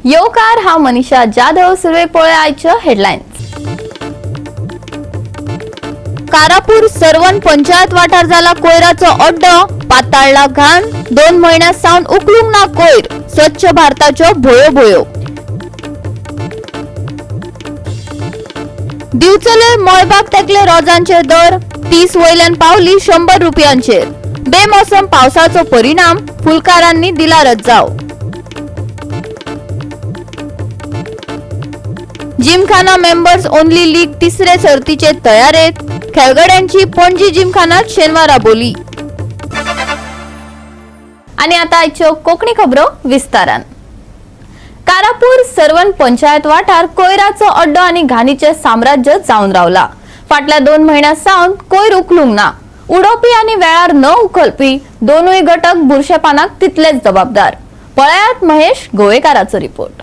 येवकार, हांव मनीषा जाधव. सुरवे पळय आयच्यो हेडलायन्स. कारापूर सर्वन पंचायत वाठार जाला कोयराचो अड्डो, पाताळला घाण, 2 म्हयन्यां सावन उखलूंक ना कोयर, स्वच्छ भारताच्यो भोयो भोयो. दिवचले मळबाक तेकले रोजांचे दर 30 वयल्यान पावली 100 रुपयांचेर. बेमोसम पावसाचो परिणाम, फुलकारांनी दिला रजाव. जिमखाना मेंबर्स ओनली लीग तिसरे सर्तीचे तयारेत, खेळगड्यांची पणजी जिमखानात शेनवारा बोली. आणि आता आयच्यो कोंकणी खबरो विस्तारान. कारापूर सर्वन पंचायत वाठार कोयराचो अड्डो आनी घाणीचे साम्राज्य जावन रावला. फाटल्या 2 म्हयन्यां सावन कोयर उखलूंक ना. उडोवपी आनी वेळार न उखलपी दोनूय घटक बुरशेपणाक तितलेच जबाबदार. पळयात महेश गोवेकाराचो रिपोर्ट.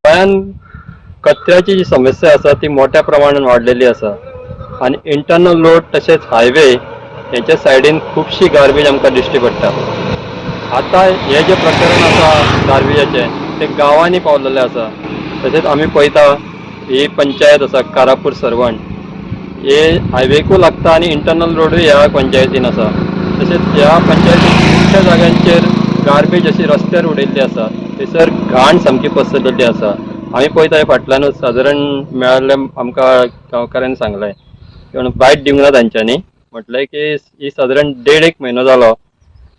गोंयांत कचऱ्याची जी समस्या आसा ती मोठ्या प्रमाणान वाडलेली आसा आनी इंटरनल रोड तशेंच हायवे हेच्या सायडीन खुबशी गार्बेज आमकां दिश्टी पडटा. आतां हें जें प्रकरण आसा गार्बेजाचें तें गांवांनी पावलेलें आसा. तशेंच आमी पळयता ही पंचायत आसा कारापूर सर्वण, हे हायवेकूय लागता आनी इंटरनल रोडूय ह्या पंचायतीन आसा. तशेंच ह्या पंचायतीन खुबश्या जाग्यांचेर गार्बेज अशी रस्त्यार उडयल्ली आसा, थंयसर घाण सामकी पसरलेली आसा. आमी पळयता हे फाटल्यानूच सादारण मेळिल्ले आमकां गांवकारांनी सांगलें, पूण बायट दिवंक ना तांच्यांनी, म्हटलें की ही सादारण 1.5 म्हयनो जालो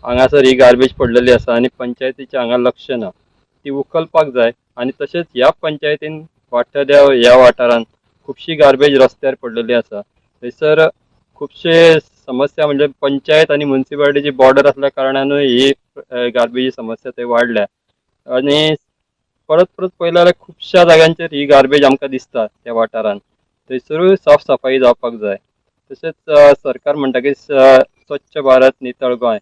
हांगासर ही गार्बेज पडलेली आसा आनी पंचायतीचें हांगा लक्ष ना, ती उखलपाक जाय. आनी तशेंच ह्या पंचायतीन वाठार ह्या वाठारांत खुबशी गार्बेज रस्त्यार पडलेली आसा. थंयसर खुबशे समस्या म्हणजे पंचायत आनी मुन्सिपालिटीची बॉर्डर आसल्या कारणानूय ही गार्बेजी समस्या थंय वाडल्या. आनी परत परत पळयलें जाल्यार खुबश्या जाग्यांचेर ही गार्बेज आमकां दिसता त्या वाठारांत, थंयसरूय साफ सफाई जावपाक जाय. तशेंच सरकार म्हणटा की स्वच्छ भारत नितळ गोंय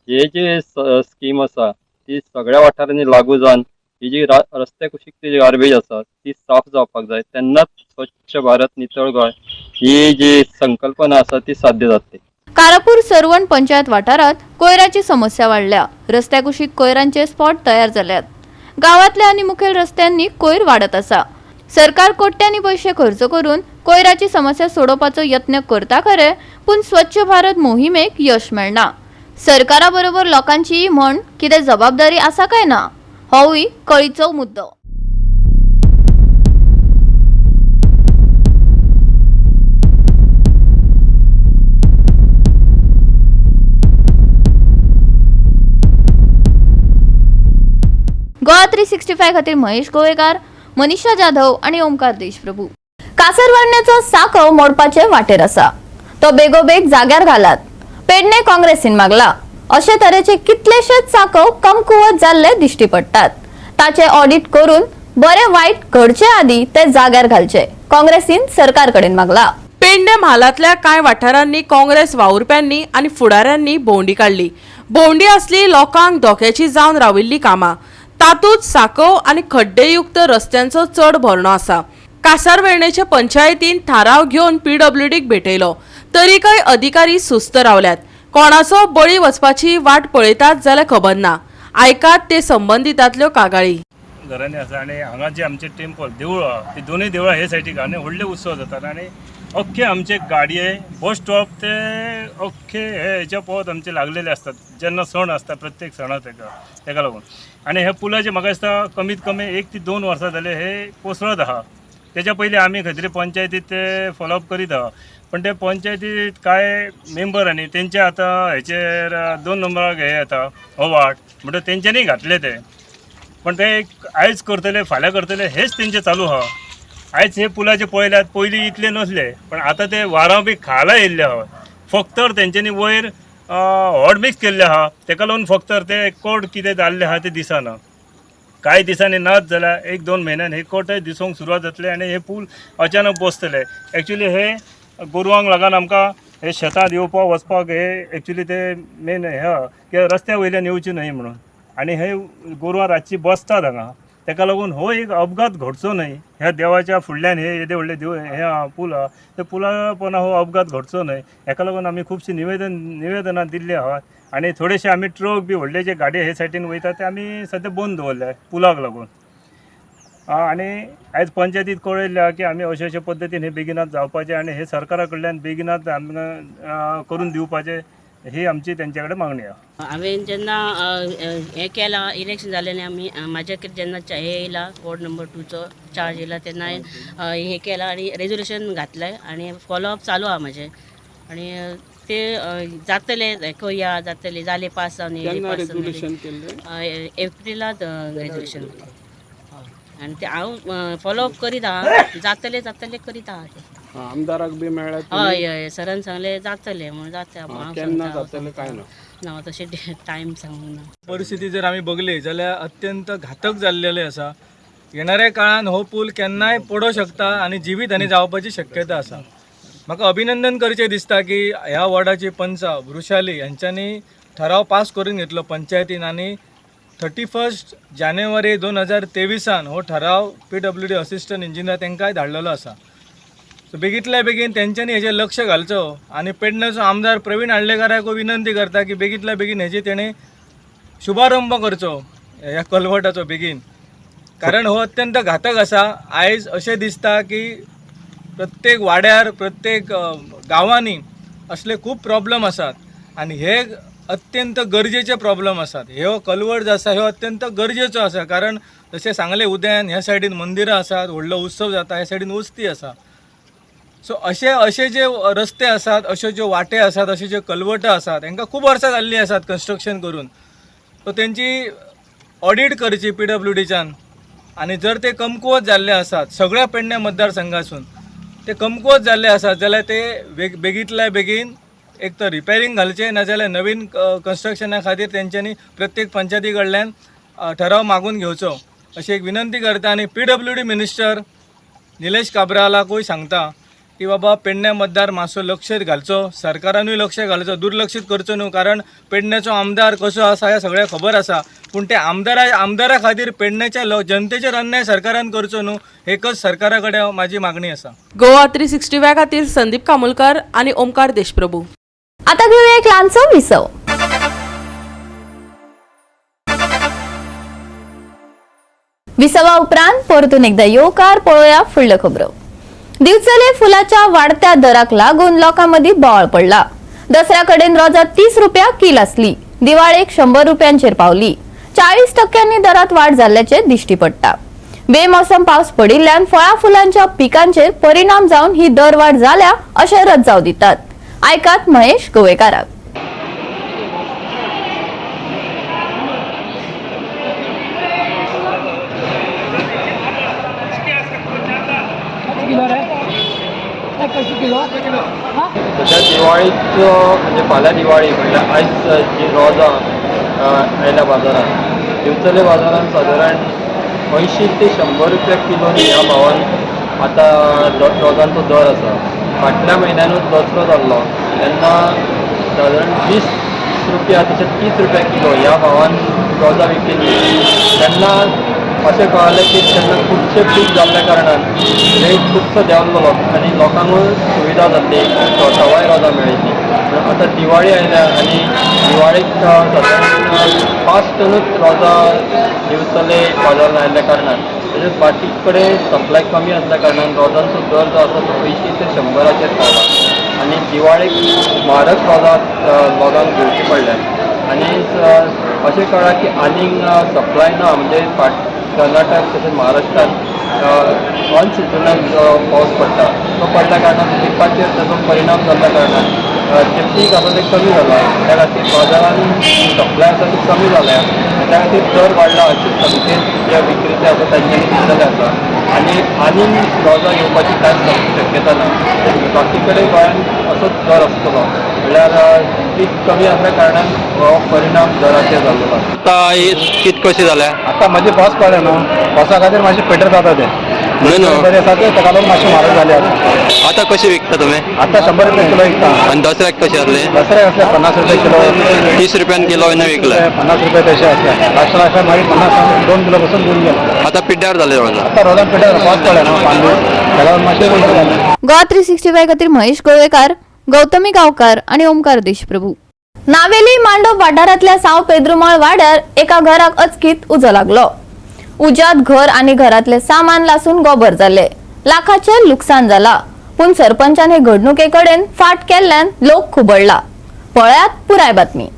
हे जी स्कीम आसा ती सगळ्या वाठारांनी लागू जावन ही जी रस्त्या कुशीक जी गार्बेज आसा ती साफ जावपाक जाय, तेन्नाच स्वच्छ भारत नितळ गोंय ही जी संकल्पना आसा ती साध्य जातली. कारापूर सर्वण पंचायत वाठारात कोयराची समस्या वाडल्या. रस्त्या कुशीक कोयरांचे स्पॉट तयार जाल्यात. गावातल्या आनी मुखेल रस्त्यांनी कोयर वाडत आसा. सरकार कोट्यांनी पैशे खर्च करून कोयराची समस्या सोडोवपाचो यत्न करता खरे, पूण स्वच्छ भारत मोहिमेक यश मेळना. सरकारा बरोबर लोकांचीय म्हण कितें जबाबदारी आसा काय ना, होवूय कळीचो मुद्दो. गोवा 365 खातीर महेश गोवेकार, मनीषा जाधव आणि ओमकार देशप्रभू. कासरवर्ण्याचो साकव मोडपाचे वाटेर आसा, तो बेगोबेग जाग्यार घालात, पेडणे काँग्रेसीन मागला. अशे तरेचे कितलेशेच साकव कमकुवत जाल्ले दिश्टी पडटात. ताचे ऑडिट करून बरे वायट घडचे आदी ते जाग्यार घालचे, काँग्रेसीन सरकार कडेन मागला. पेडणे म्हालांतल्या कांय वाठारांनी काँग्रेस वावुरप्यांनी आनी फुडाऱ्यांनी भोंवडी काडली. भोंवडी आसली लोकांक धोक्याची जावन राविल्ली कामां, तातूंत साकव आनी खड्डेयुक्त रस्त्यांचो चड भरणो आसा. कासारवेर्णेचे पंचायतीन थाराव घेवन पीडब्ल्यूडीक भेटयलो, तरीकय अधिकारी सुस्त रावल्यात. कोणाचो बळी वचपाची वाट पळयतात जाल्यार खबर ना. आयकात ते संबंदितांतल्यो कागाळी. घरांनी आसा आनी हांगा जे आमचे टेम्पल देवूळ आहा ती दोनूय देवळां हे सायडीक आनी व्हडले उत्सव जातात आनी अख्खे आमचे गाडये बस स्टॉप ते अख्खे हे हेच्या पोवत आमचे लागलेले आसतात जेन्ना सण आसता प्रत्येक सणा तेका लागून. आनी हे पुलाचे म्हाका दिसता कमीत कमी 1 ते 2 वर्सां जाले हे कोसळत आहा. तेच्या पयलीं आमी खंय तरी पंचायतीत ते फॉलोअप करीत आहा, पण ते पंचायतीत कांय मेंबर आनी तेंचे आतां हेचेर 2 नंबराक हे येता अवार्ड म्हणटा तेंच्यांनी घातले ते, पण ते आयज करतले फाल्यां करतले हेच तेंचे चालू आहा. आयज हे पुलाचे पळयल्यात पयलीं इतले नसले, पण आतां ते वारांव बी खाला येयल्ले आहा. फक्त तेंच्यांनी वयर हॉट मिक्स केल्ले आहा, तेका लागून फक्त ते कोट कितें जाल्ले आहा ते दिसना. कांय दिसांनी नाच जाल्यार 1-2 म्हयन्यान हे कोटय दिसूंक सुरवात जातले आनी हे पूल अचानक बसतले. एक्चुली हे गोरवांक लागून आमकां हे शेतांत येवपाक वचपाक हे एक्चुली ते मेन हे आहा की रस्त्या वयल्यान येवचें न्हय म्हणून. आनी हे गोरवां रातची बसतात हांगा, ताका लागून हो एक अपघात घडचो न्हय ह्या देवाच्या फुडल्यान हे येदे व्हडले देव हे पूल आहा त्या पुला पोंदा हो अपघात घडचो न्हय हेका लागून आमी खुबशीं निवेदनां दिल्ली आहा. आनी थोडेशे आमी ट्रक बी व्हडले जे गाडये हे सायडीन वयता ते आमी सद्या बंद दवरले पुलाक लागून. आनी आयज पंचायतीत कळयल्लें आहा की आमी अशे अशे पद्दतीन हे बेगिनात जावपाचें आनी हे सरकारा कडल्यान बेगिनात आमकां करून दिवपाचें ही आमची तेंच्या कडेन मागणी आहा. हांवें जेन्ना हें केलां इलेक्शन जालें आनी आमी म्हाज्या जेन्ना हें येयला वॉर्ड नंबर 2चो चार्ज येयला तेन्ना हांवें हें केलां आनी रेजोल्युशन घातलें आनी फॉलोअप चालू आहा म्हाजें आनी ते जातले कया जातले जाले पास जावन येयले केन्ना पास जावन रेजोल्युशन केल्लें? एप्रिलांत रेजोल्युशन घातलें आनी ते हांव फॉलोअप करीत आहा, जातले जातले करीत आहा ते. आमदाराक बी मेळ्ळ्या? हय हय, सरान सांगलें जातलें म्हणून जाता. हांव केन्ना सांगता, हांव जातलें काय ना? ना तशें टायम सांगूंक ना. परिस्थिती जर आमी बघली जाल्यार अत्यंत घातक जाल्लेले आसा. येणाऱ्या काळान हो पूल केन्नाय पडोंक शकता आनी जिवीत हानी जावपाची शक्यता आसा. म्हाका अभिनंदन करचें दिसता की ह्या वॉर्डाची पंचा वृशाली यांच्यांनी ठराव पास करून घेतलो पंचायतीन आनी 31 जानेवारी 2023 हो ठराव PWD assistant engineer तांकांय धाडलेलो आसा. सो बेगीतल्या बेगीन तेंच्यांनी हेजेर लक्ष घालचो आनी पेडण्याचो आमदार प्रवीण आर्लेकाराकूय विनंती करता की बेगीतल्या बेगीन हेजी तेणें शुभारंभ करचो ह्या कलवटाचो बेगीन, कारण हो अत्यंत घातक आसा. आयज अशें दिसता की प्रत्येक वाड्यार प्रत्येक गांवांनी असले खूब प्रॉब्लम आसात आनी हे अत्यंत गरजेचे प्रॉब्लम आसात. ह्यो कलवट जो आसा ह्यो अत्यंत गरजेचो आसा, कारण जशें सांगलें उदयान ह्या सायडीन मंदिरां आसात, व्हडलो उत्सव जाता, ह्या सायडीन वस्ती आसा. सो अशे अशे जे रस्ते आसात, अश्यो ज्यो वाटे आसात, अश्यो ज्यो कलवटां आसात, हेंकां खूब वर्सां जाल्लीं आसात कन्स्ट्रक्शन करून. सो तेंची ऑडीट करची PWDच्यान आनी जर ते कमकुवत जाल्ले आसात सगळ्या पेडणे मतदारसंघासून ते कमकुवत जाल्ले आसात जाल्यार ते बेगीतल्या बेगीन एक तर रिपेरींग घालचें, नाजाल्यार नवीन कन्स्ट्रक्शना खातीर तेंच्यांनी प्रत्येक पंचायती कडल्यान ठराव मागून घेवचो अशी एक विनंती करता. आनी PWD minister Nilesh काब्रालाकूय सांगता की बाबा पेडणे मतदार मातसो लक्ष घालचो, सरकारानूय लक्ष घालचो, दुर्लक्षीत करचो न्हू, कारण पेडण्याचो आमदार कसो आसा हें सगळें खबर आसा. पूण ते आमदारा खातीर पेडण्याच्या जनतेचेर अन्याय सरकारान करचो न्हू, एकच सरकारा कडेन म्हाजी मागणी आसा. गोवा 365 खातीर संदीप कामुलकर आनी ओमकार देशप्रभू. आता घेऊया एक ल्हानसो विसव. विसवा उपरांत परतून एकदा येवकार पळोवया फुडल्यो खबरो. दिवचले फुलाच्या वाडत्या दराक लागून लोकां मदीं बोवाळ पडला. दसऱ्या कडेन रोजा 30 रुपया कील आसली, दिवाळेक 100 रुपयांचेर पावली. 40% दरात वाड जाल्ल्याचें दिश्टी पडटा. बेमोसम पावस पडिल्ल्यान फळां फुलांच्या पिकांचेर परिणाम जावन ही दरवाड जाल्या अशें रजाव दितात. आयकात महेश गोवेकाराक. सध्या दिवाळीचो म्हणजे फाल्यां दिवाळी म्हणल्यार आयज जी रोजां आयल्या बाजारांत, दिवचले बाजारांत सादारण 80 ते 100 रुपया किलोनी ह्या भावान आतां रोजांचो दर आसा. फाटल्या म्हयन्यानूच दसरो जाल्लो तेन्ना सादारण 20 रुपया तशेंच 30 रुपया किलो ह्या भावान रोजां विकिल्ली. तेन्ना अशें कळ्ळें की तेन्ना खुबशें पीक जाल्ल्या कारणान रेट खुबसो देंवल्लो आनी लोकांकूय सुविधा जाल्ली, सवाय रोजां मेळिल्ली. आतां दिवाळी आयल्या आनी दिवाळीक सादारण 5 टनूच रोजां दिवचले बाजारांत आयिल्ल्या कारणान तशेंच बाकी कडेन सप्लाय कमी आसल्या कारणान रोजांचो दर जो आसा तो 80 ते 100 पावला आनी दिवाळीक म्हारग रोजां लोकांक घेवची पडल्या. आनी अशें कळ्ळां की आनीक सप्लाय ना, म्हणजे कर्नाटक तशेंच महाराष्ट्रान अनसिजनल जो पावस पडटा तो पडल्या कारणान पिकाचेर ताचो परिणाम जाल्ल्या कारणान जें पीक आसा तें कमी जालां. त्या खातीर बाजारान सप्लाय आसा ती कमी जाल्या आनी त्या खातीर दर वाडला अशें संकेत जे विक्रेते आसा तांच्यांनी दिल्लेले आसा. आनी आनीक रोजां येवपाची कांयच शक्यता ना. बाकी कडेन गोंयांत असोच दर आसतलो, म्हणल्यार पीक कमी आसल्या कारणान हो परिणाम दराचेर जाल्लो आसा. आतां कित कशें जालें? आतां म्हजे पावस पडले न्हू, पावसा खातीर मातशें पेटर जाता तें. म्हणून बरे आसा ते ताका लागून मातशें म्हारग जाले आतां. आतां कशें विकता तुमी? आतां 100 रुपया किलो विकता. आनी दसऱ्याक कशें आसलें? दसऱ्याक आसले 50 रुपया किलो. 30 रुपयान किलो विकले. 50 रुपया तशें आसले. लास्ट लास्ट मागीर 50 2 किलो पसून दिवन गेले. आतां पिड्ड्यार जालें रोजां. आतां रोजां पिड्ड्यार पावस पडले न्हू 5 दीस, ताका लागून मातशें पयशे जाले. गोवा 365 खातीर महेश गोवेकार, गौतमी गांवकार आणि ओमकार देशप्रभू. नावेली मांडव वाठारांतल्या साव पेद्रुमाळ वाड्यार एका घराक अचकीत उजो लागलो. उज्यात घर आणि घरातले सामान लासून गोबर जाले. लाखाचे लुकसाण जाला. पूण सरपंचान हे घडणुके कडेन फाट केल्ल्यान लोक खुबळला. पळयात पुराय बातमी.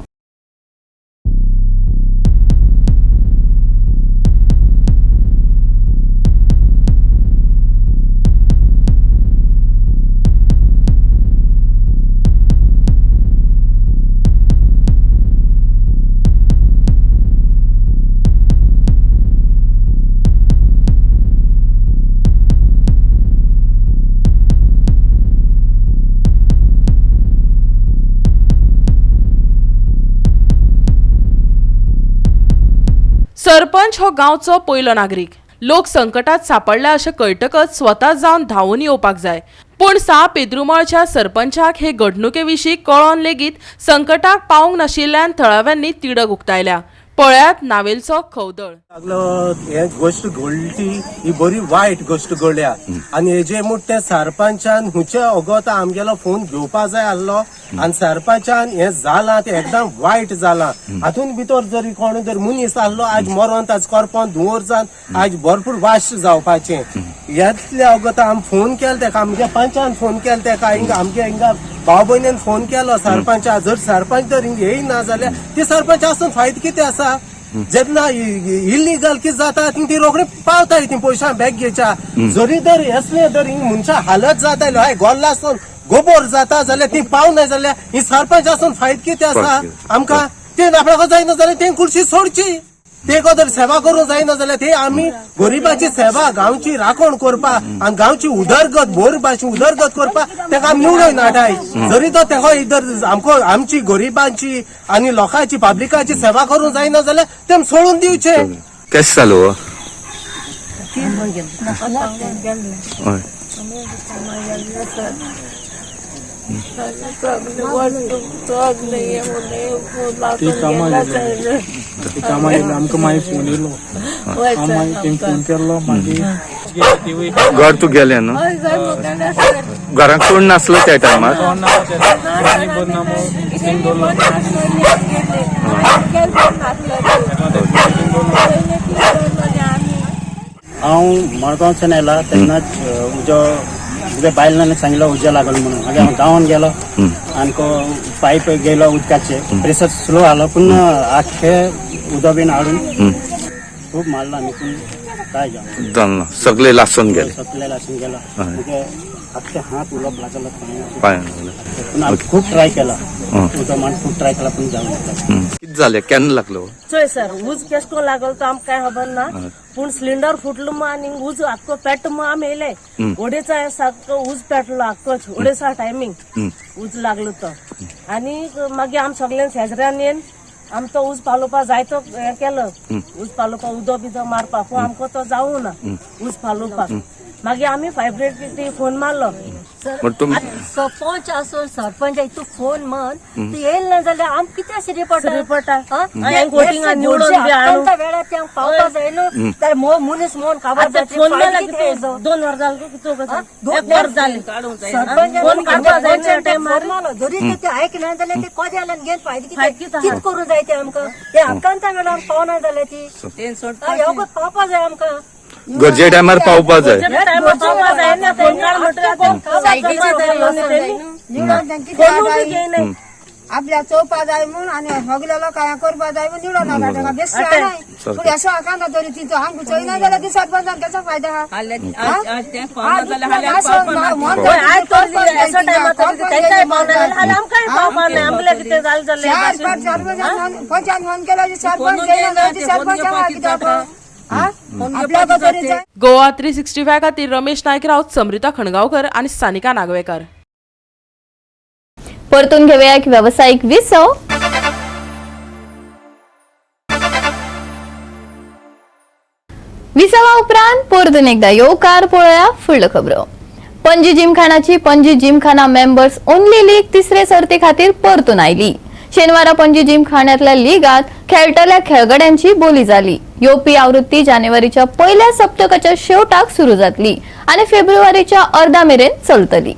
सरपंच हो गांवचो पयलो नागरीक. लोक संकटात सापडले अशें कळटकच स्वता जावन धांवून येवपाक जाय. पूण सा पेद्रुमळच्या सरपंचाक हे घडणुके विशीं कळोन लेगीत संकटाक पावूंक नाशिल्ल्यान थळाव्यांनी तिडक उक्तायल्या. पळयात नावेलचो खवदळ. लागलो हे गोश्ट घडली ही बरी वायट गोश्ट घडल्या आनी हेजे म्हूण ते सरपंचान हुंचे अगोत आमगेलो फोन घेवपा जाय आसलो आनी सरपंचान हे जालां ते एकदम वायट जालां. हातून भितर जरी कोण जर मनीस आसलो आज मरोन ताज करपोन धुंवर जावन आज भरपूर वाश जावपाचें. ह्यातल्या अगोत आमी फोन केलो तेका, आमगे पंचान फोन केलो तेका, हिंगा आमगे हिंगा भाव भयणीन फोन केलो सरपंचा. जर सरपंच जर हिंगा येयना जाल्यार ते सरपंच आसून फायदो कितें आसा? जेन्ना इलिगल कितें जाता ती रोखडी पावताय ती पयशां बॅग घेवच्या. जरी तर असले जर हिंग मनशां हालत जाता हय गोल्ला आसून गोबोर जाता जाल्यार ती पावना जाल्यार ही सरपंच आसून फायदो कितें आसा आमकां? ते आपणाक जायना जाल्यार ते कुर्शी सोडची. ते जर सेवा करूंक जायना जाल्यार ते आमी गरिबाची सेवा गांवची राखण करपा आनी गांवची उदरगत बोरबाची उदरगत करपा तेका आमी निवडून हाडाय. जरी तो तेका जर आमकां आमची गरिबांची आनी लोकांची पब्लिकाची सेवा करूंक जायना जाल्यार ते सोडून दिवचे. केस चालू हो? ती कामां गेली, ती कामां गेली, आमकां मागीर फोन येयलो, मागीर तेंका फोन केल्लो मागीर घर तूं गेलें न्हू? घरांत कोण नासलो त्या टायमार? हांव मडगांवच्यान आयला तेन्नाच उजो म्हज्या बायलांनी सांगलो उजो लागलो म्हणून. मागीर हांव धांवन गेलो आनी पायप गेलो उदकाचे प्रेशर स्लो आलो पूण आख्खे उदक बीन हाडून खूब मारलो आमी पूण काय जावं जालें ना, सगळे लासून गेले. सगळे लासून गेलो. म्हणजे आख्खे हात उलोप लागलो पांय. पूण हांव खूब ट्राय केला उदक मारून खूब ट्राय केला पूण जावं. कितें जालें केन्ना लागलो? चोय सर, उज केश करून लागलो तो आमकां कांय खबर ना, पूण सिलिंडर फुटलो मग आनी उज आख्खो पेट मग आमी येयले. ओडेचा सारको उज पेटलो आख्खोच ओडेसा टायमींग उज लागलो तो. आनी मागीर आम सगळ्यां शेजऱ्यान येवन आम तो उज पालोवपा जायतो हें केलो, उज पालोवपा उदक बिदक मारपाक, पूण आमकां तो जावूं ना उज पालोवपाक. मागीर आमी फायर ब्रिगेडीक फोन मारलो. सरपंच आसून सरपंच तूं फोन मान तूं येयल ना जाल्यार आम कितें सिरी पडटा वेळार ते आमकां पावपा जाय न्हू. जाल्यार मनीस मोन काबार फोन दोन वर जालें, एक वर जालें सरपंच जरी ते आयकना जाल्यार ते कोद्याल्यान घेवन फायदो कितें कितें करूं जाय ते आमकां? ते आकांता वेळार पावना जाल्यार ती एवगो पावपा जाय आमकां, गरजे टायमार पावपा जाय. आपल्या चोवपा जाय म्हूण आनी सगल्या लोकांक करपा जाय म्हूण निवडून हाडटा ताका बेश्टें हाडाय. पूण असो आकांत तरी तिचो आमकां चोयना जाल्यार ती सरपंचान कसो फायदो आहा? चार पांच सरपंचान पंचान फोन केलो सरपंच सरपंच कित्याक गोवा 365 खातीर रमेश नायक राऊत, समृता खणगावकर आणि सानिका नागवेकर. परतून घेऊया एक व्यावसायिक विसव. विसवा उपरांत परतून एकदा येवकार. पळोवया फुडल्यो खबरो. Panaji जिमखानाची Panaji Gymkhana members only league तिसरे सर्ती खातीर परतून आयली. शेनवारा पणजी जिमखान्यातल्या लिगात खेळटल्या खेळगड्यांची बोली जाली. येवपी आवृत्ती जानेवारीच्या पयल्या सप्तकाच्या शेवटाक सुरू जातली आनी फेब्रुवारीच्या अर्दा मेरेन चलतली.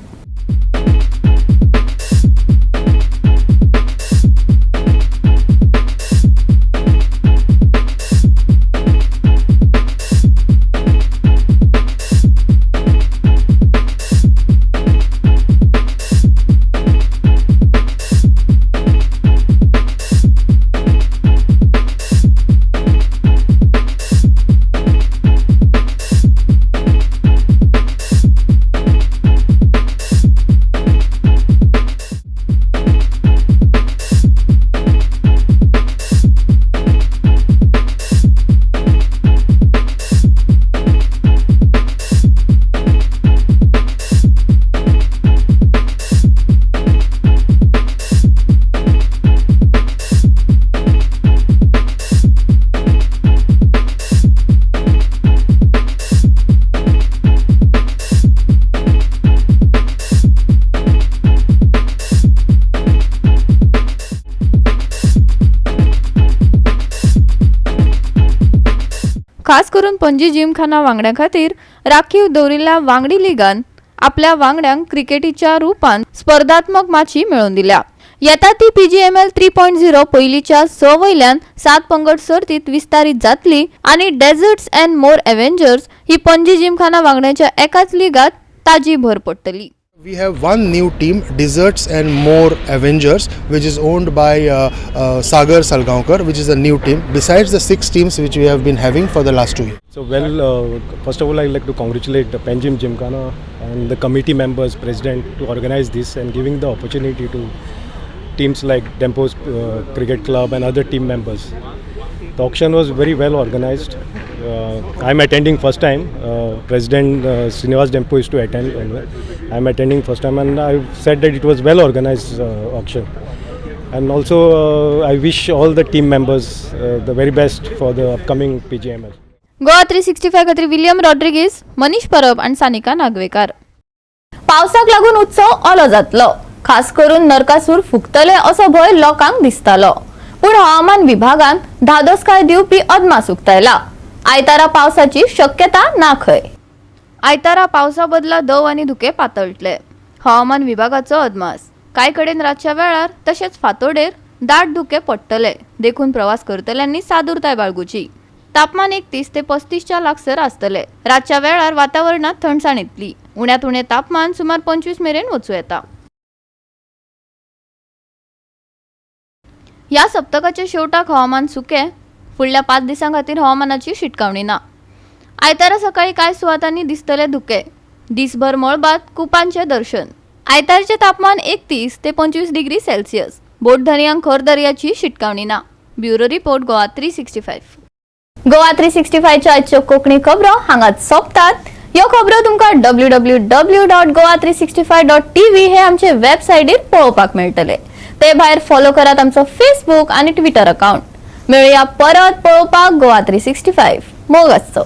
खास करून पणजी जिमखाना वांगड्यां खातीर राखीव दवरिल्ल्या वांगडी लिगान आपल्या वांगड्यांक क्रिकेटीच्या रुपान स्पर्धात्मक माची मेळोवन दिल्या. येता ती PGML 3.0 पयलीच्या 6 वयल्यान 7 पंगड सर्तीत विस्तारीत जातली आनी डेझर्ट्स अँड मोर एव्हेंजर्स ही पणजी जिमखाना वांगड्यांच्या एकाच लिगात ताजी भर पडटली. We have one new team, Desserts and More Avengers, which is owned by Sagar Salgaonkar, which is a new team besides the 6 teams which we have been having for the last 2 years. So well, first of all, I'd like to congratulate the Panjim Gymkhana and the committee members, president, to organize this and giving the opportunity to teams like Dempo's Cricket Club and other team members. The auction was very well organized. I'm attending first time. President Srinivas Dempo is to attend. I'm attending first time, and I've said that it was well organized auction. And also I wish all the team members the very best for the upcoming PGML. Goa 365 खातीर William Rodrigues, Manish परब आनी सानिका नागवेकार. पावसाक लागून उत्सव ओलो जातलो, खास करून नरकासूर फुकतले असो भंय लोकांक दिसतालो. पूण हवामान विभागान धादोसकाय दिवपी अदमास उक्तायला. आयतारा पावसाची शक्यता ना खंय. आयतारा पावसा बदला दव आनी धुके पातळटले. हवामान विभागाचो अदमास. कांय कडेन रातच्या वेळार तशेंच फांतोडेर दाट धुके पडटले, देखून प्रवास करतल्यांनी सादूरताय बाळगुची. तापमान 31 ते 35च्या लागसर आसतले. रातच्या वेळार वातावरणात थंडसाण येतली. उण्यांत उणें तापमान सुमार 25 मेरेन वचूं येता. ह्या सप्तकाच्या शेवटाक हवामान सुकें. फुडल्या 5 दिसां खातीर हवामानाची शिटकावणी ना. आयतारा सकाळी कांय सुवातांनी दिसतले धुके. दिसभर मळबात कुपांचें दर्शन. आयतारचें तापमान 31 ते 25 डिग्री सेल्सियस. बोटधनयांक खर दर्याची शिटकावणी ना. Bureau report, Goa 365. Goa 365च्या आजच्यो Konkani खबरो हांगाच सोंपतात. ह्यो खबरो तुमकां www.goa365.tv हे आमचे वेबसायटीर पळोवपाक मेळटले. ते भायर फॉलो करात आमचो फेसबूक आनी ट्विटर अकाउंट. मेळया परत पळोवपाक गोवा 365. मोग आसचो.